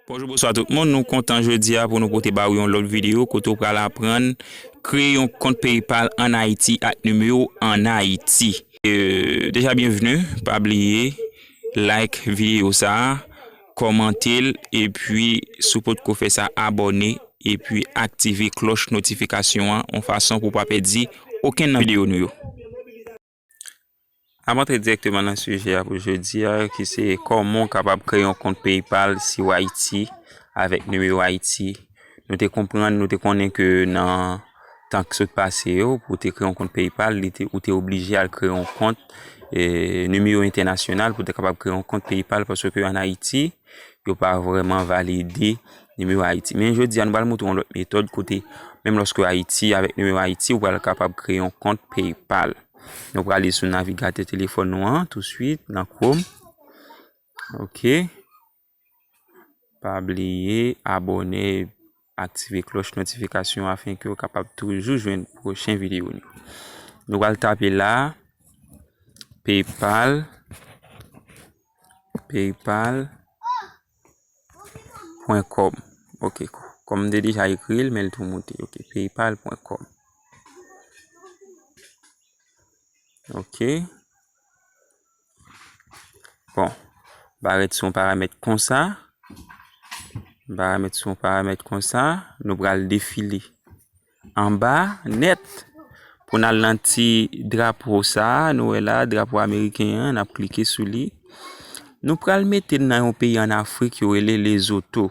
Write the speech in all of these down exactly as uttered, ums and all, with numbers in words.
Bonjou, bonswa tout moun. Nou kontan jodi a pou nou pote ba ou yon lòt videyo kote w pral aprann kreye yon kont PayPal ann Ayiti ak nimewo ann Ayiti. E, deja byenvni, pa bliye like videyo sa a, kòmante l, epi si w potko fè sa, abòne, epi aktive klòch notifikasyon an, yon fason pou w pa pèdi okenn nan videyo nou yo. N ap antre dirèkteman nan sijè a pou jodi a, ki se kòman w kapab kreye yon kont PayPal si w Ayiti avèk nimewo Ayiti. Nou te konprann, nou te konnen ke nan tan k sot pase yo, pou w te kreye yon kont PayPal, li te, ou te oblije al kreye yon kont, e, nimewo entènasyonal pou w te kapab kreye yon kont PayPal, paske ann Ayiti, yo pa vrèman valide nimewo Ayiti. Men jodi a, nou pral montre yon lòt metòd kote, menm lòske w Ayiti, avèk nimewo Ayiti, ou pral kapab kreye yon kont PayPal. Nou prale sou navigatè telefòn nou an touswit, nan Chrome. Ok. Pa bliye abòne, aktive klòch notifikasyon afenke w kapab toujou jwenn pwochen videyo nou. Nou pral tape la, PayPal, paypal pwen kòm. Ok, kòm m te deja ekri l, men l tou moute. Ok, paypal pwen kòm. Ok. Bon, barèt se yon paramèt konsa. Barèt se yon paramèt konsa. Nou pral defile anba nèt pou n al nan ti drapo sa a. Nou wè la, drapo ameriken an, n ap klike sou li. Nou pral mete l nan yon peyi ann Afrik, yo rele Lezoto.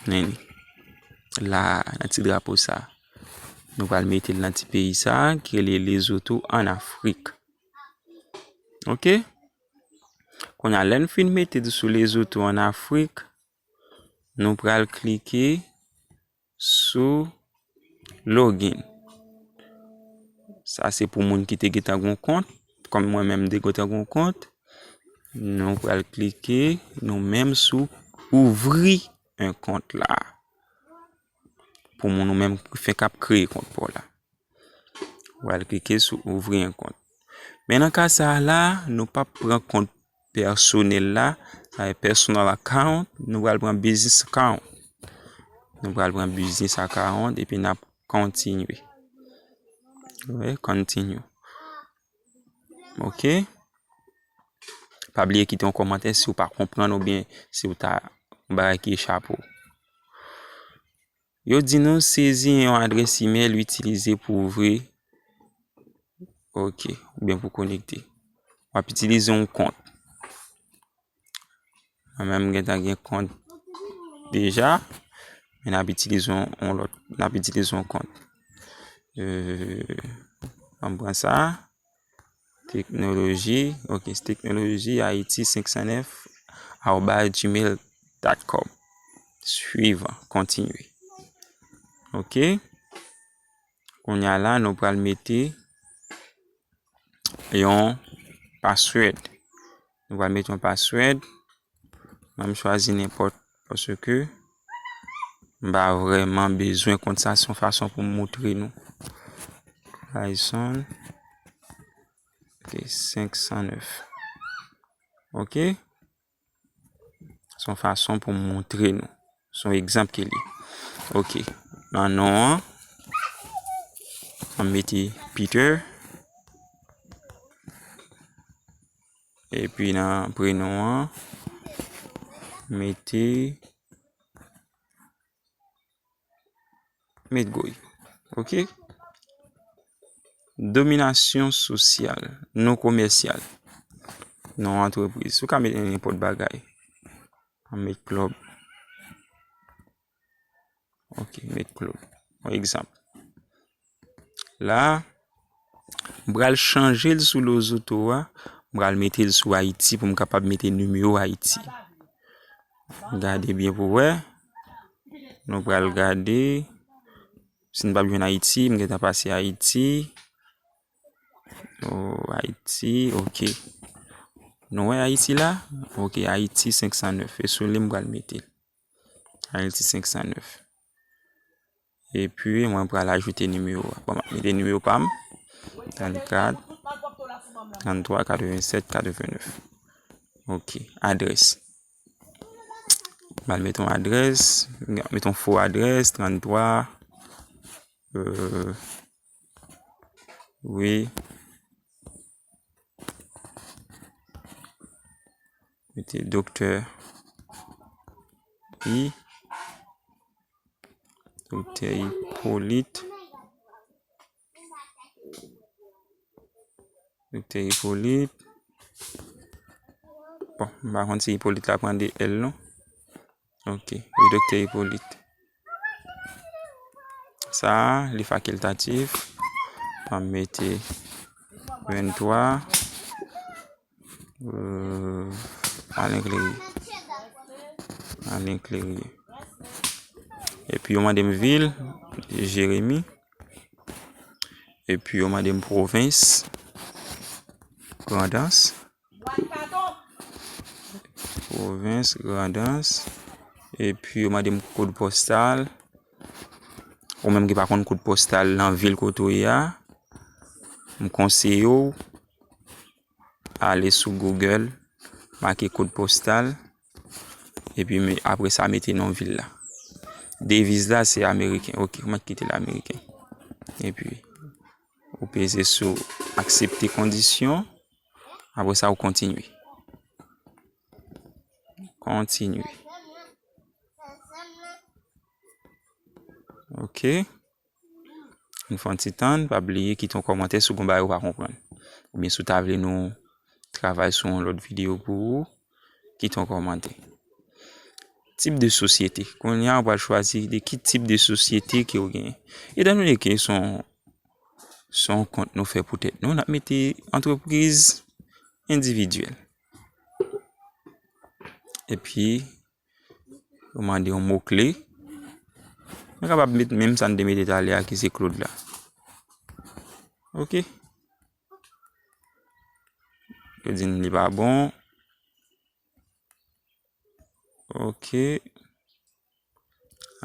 Men li la, nan ti drapo sa a. Nou pral mete l nan ti peyi sa a, ki rele Lezoto ann Afrik. Ok? Kounye a, lè n fin mete l sou Lezoto ann Afrik, nou pral klike sou login. Sa se pou moun ki te gentan gen yon kont, kòm mwen menm m te gentan gen yon kont. Nou pral klike nou menm sou ouvri yon kont la. Pou moun ou menm ki fenk ap kreye kont pa w la. Ou pral klike sou ouvri yon kont. Men nan ka sa a la, nou p ap pran kont pèsonèl la, sa vle personal account, nou pral pran business account. Nou pral pran business account epi n ap kontinye. Wi, continue. Ok. Pa bliye kite yon kòmantè si w pa konprann oubyen si w ta yon bagay ki echape w. Yo di nou sezi yon adrès imèl itilize pou ouvri, ok, oubyen pou konekte. W ap itilize yon kont. Mwen menm, m gentan gen kont deja, men n ap itilize yon, yon lòt, n ap itilize yon kont. Euh, ann pran sa. Teknoloji, ok, teknoloji ayiti senk san nèf arobaz gmail dot com. Swivan, kontinye. Ok. Kounye a la, nou pral mete yon password. Nou pral mete yon password. Mwen, m chwazi nenpòt paske m pa vrèman bezwen kont sa, se yon fason pou m moutre nou. Bryson, ok, senk san nèf. Ok? Se yon fason pou m moutre nou. Se yon egzanp ke li. Ok. Nan non an, m mete Peter. Epi nan prenon an, mete Medgoy. Ok? Dominasyon sosyal, non komèsyal, non antrepriz. Ou ka mete nenpòt bagay. Ann met club. Ok, met club. Yon egzanp. La, m pral chanje l sou Lezoto a. M pral mete l sou Ayiti pou m kapab mete nimewo Ayiti. Gade byen pou wè. Nou pral gade. Si n p ap jwenn Ayiti, m gentan pase Ayiti. Oh, Ayiti, ok. Nou wè Ayiti la? Ok, Ayiti senk san nèf. E sou li m pral mete l. Ayiti senk san nèf. Epi, mwen pral ajoute nimewo a. Bon, m ap mete nimewo pa m. Trannkat, tranntwa, katrevennsèt, katrevennnèf. Ok, adrès. M al mete yon adrès, m ap mete yon fo adrès, tranntwa, euh, wi. Mete Doktè I, Doktè Hippolyte. Doktè Hippolyte. Bon, m pa konn si Hippolyte la pran de L non. Ok, wi, Doktè Hippolyte. Sa a, li fakiltatif. M ap mete venntwa. Euh, Alain Clérier. Alain Clérier. Epi yo mande m vil, Jeremi. Epi yo mande m pwovens, Grandans. Pwovens, Grandans. Epi yo mande m kòd postal. Ou menm ki pa konn kòd postal nan vil kote w ye a, m konseye w ale sou Google, make kòd postal, epi me-, apre sa mete non vil la. Deviz la se ameriken. Ok, mwen kite l ameriken. Epi ou peze sou aksepte kondisyon. Apre sa ou kontinye. Kontinye. Ok. Nou fè yon ti tann, pa bliye kite yon kòmantè si w gen yon bagay ou pa konprann. Oubyen si w ta vle nou travay sou yon lòt videyo pou ou, kite yon kòmantè. Tip de sosyete. Kounye a, ou pral chwazi de ki tip de sosyete ke w genyen. Etandone ke se yon, se yon kont nou fè pou tèt nou, n ap mete antrepriz endividyèl. Epi, yo mande yon mo kle. Nou kapab met menm sa n te mete talè a ki se Claude la. Ok. Yo di n li pa bon. Ok.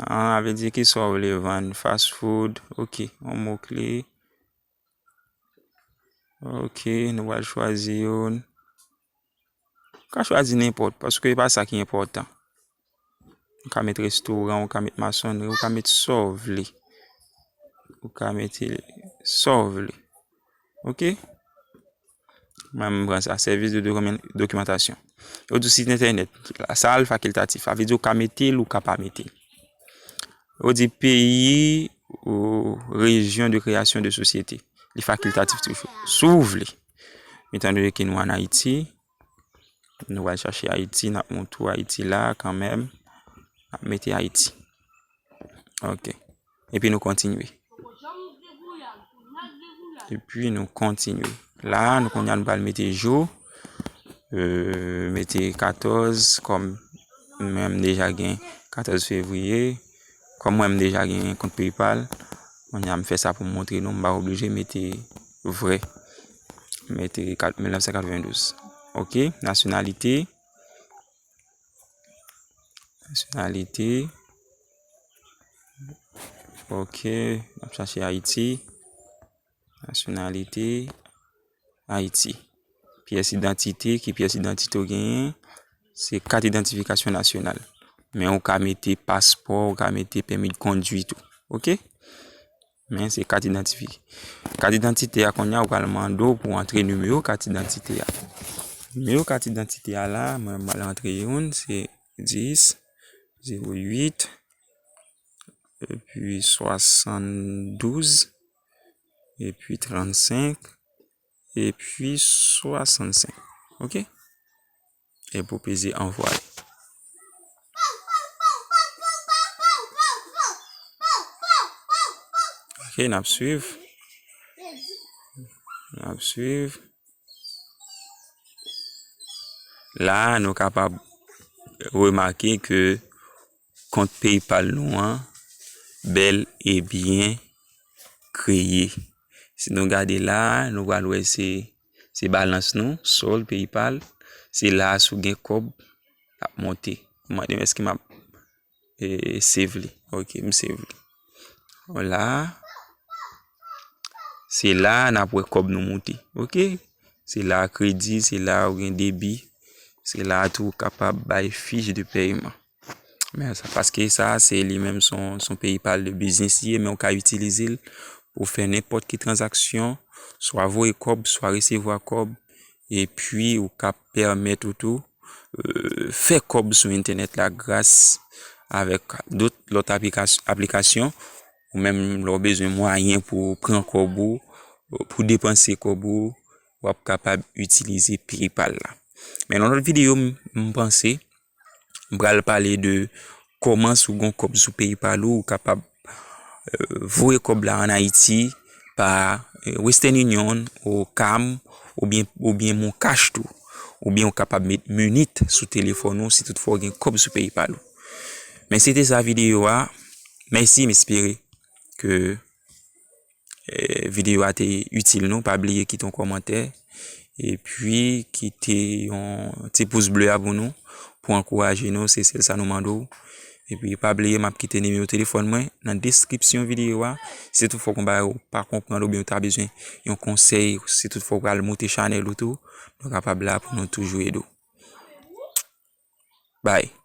Ah, vle di ki sa w vle vann? Fast food. Ok. Yon mo kle. Ok, nou pral chwazi youn. Ou ka chwazi nenpòt, paske e pa sa ki enpòtan. Ou ka met restoran, ou ka met masonri, ou ka met sa w vle. Ou ka mete sa w vle. Ok? Mwen, m pran sa, sèvis de dokiman-, dokimantasyon. Yo di w sit entènèt, sa a l fakiltatif. Sa vle di ou ka mete l, ou ka pa mete l. Yo di peyi ou rejyon de kreyasyon de sosyete. Li fakiltatif toujou. Si w vle. Etandone ke nou ann Ayiti, nou pral chache Ayiti, n ap montre w Ayiti la kanmenm. N ap mete Ayiti. Ok. Epi nou kontinye. Epi nou kontinye. La, nou kounye a nou pral mete jou. Euh, mete katòz, kòm mwen m deja gen katòz fevriye. Kòm mwen m deja gen kont PayPal, kounye a m fè sa pou m montre nou, m pa oblije mete vrè. Mete kat-, mil nèf san katrevendouz. Ok, nasyonalite. Nasyonalite. Ok, n ap chache Ayiti. Nasyonalite, Ayiti. Pyès idantite, ki pyès idantite w genyen? Se kat idantifikasyon nasyonal. Men ou ka mete paspò, ou ka mete pèmi de kondwi tou. Ok? Men se kat idantifi-, kat idantite a kounye a, ou pral mande w pou w antre nimewo kat idantite a. Nimewo kat idantite a la, mwen, mwen pral antre youn, se dis, zewo uit, epi swasanndouz, epi trannsenk, epi swasannsenk. Ok? Epi w peze anvwaye. Ok, n ap swiv. N ap swiv. La, nou kapab remake ke kont PayPal nou an bèl e byen kreye. Si nou gade la, nou pral wè se, se balans nou, solde PayPal. Se la a si w gen kòb, l ap monte. Ou mande m èske m ap, e, save li. Ok, m save li. Vwala. Se la a n ap wè kòb nou monte. Ok? Se la a kredi, se la a ou gen debi. Se la a tou ou kapab bay fich de pèyman. Men sa, paske sa, se li menm, se yon, se yon PayPal de biznis li ye, men ou ka itilize l pou fè nenpòt ki tranzaksyon, swa voye kòb, swa resevwa kòb, epi ou ka pèmèt ou tou, euh, fè kòb sou entènèt la gras avèk dòt, lòt aplikas-, aplikasyon, ou menm lè w bezwen mwayen pou pran kòb ou, pou depanse kòb ou, w ap kapab itilize PayPal la. Men nan lòt videyo, m, m panse, m pral pale de kòman si w gen kòb sou PayPal ou, ou kapab, euh, voye kòb la ann Ayiti pa, euh, Western Union, Ocam, oubyen, oubyen Moncash tou. Oubyen ou kapab met Monit sou telefòn ou si toutfwa w gen kòb sou PayPal ou. Men se te sa videyo a. Mèsi, m espere ke, eh, videyo a te itil nou. Pa bliye kite yon kòmantè. Epi kite yon ti pous ble a pou nou, pou ankouraje nou. Se sèl sa nou mande w. Epi pa bliye, m ap kite nimewo telefòn mwen nan deskripsyon videyo a. Si toutfwa w gen bagay ou pa konprann oubyen ou ta bezwen yon konsèy, si toutfwa w pral moute chanèl ou tou, nou kapab la pou nou toujou ede w. Bye.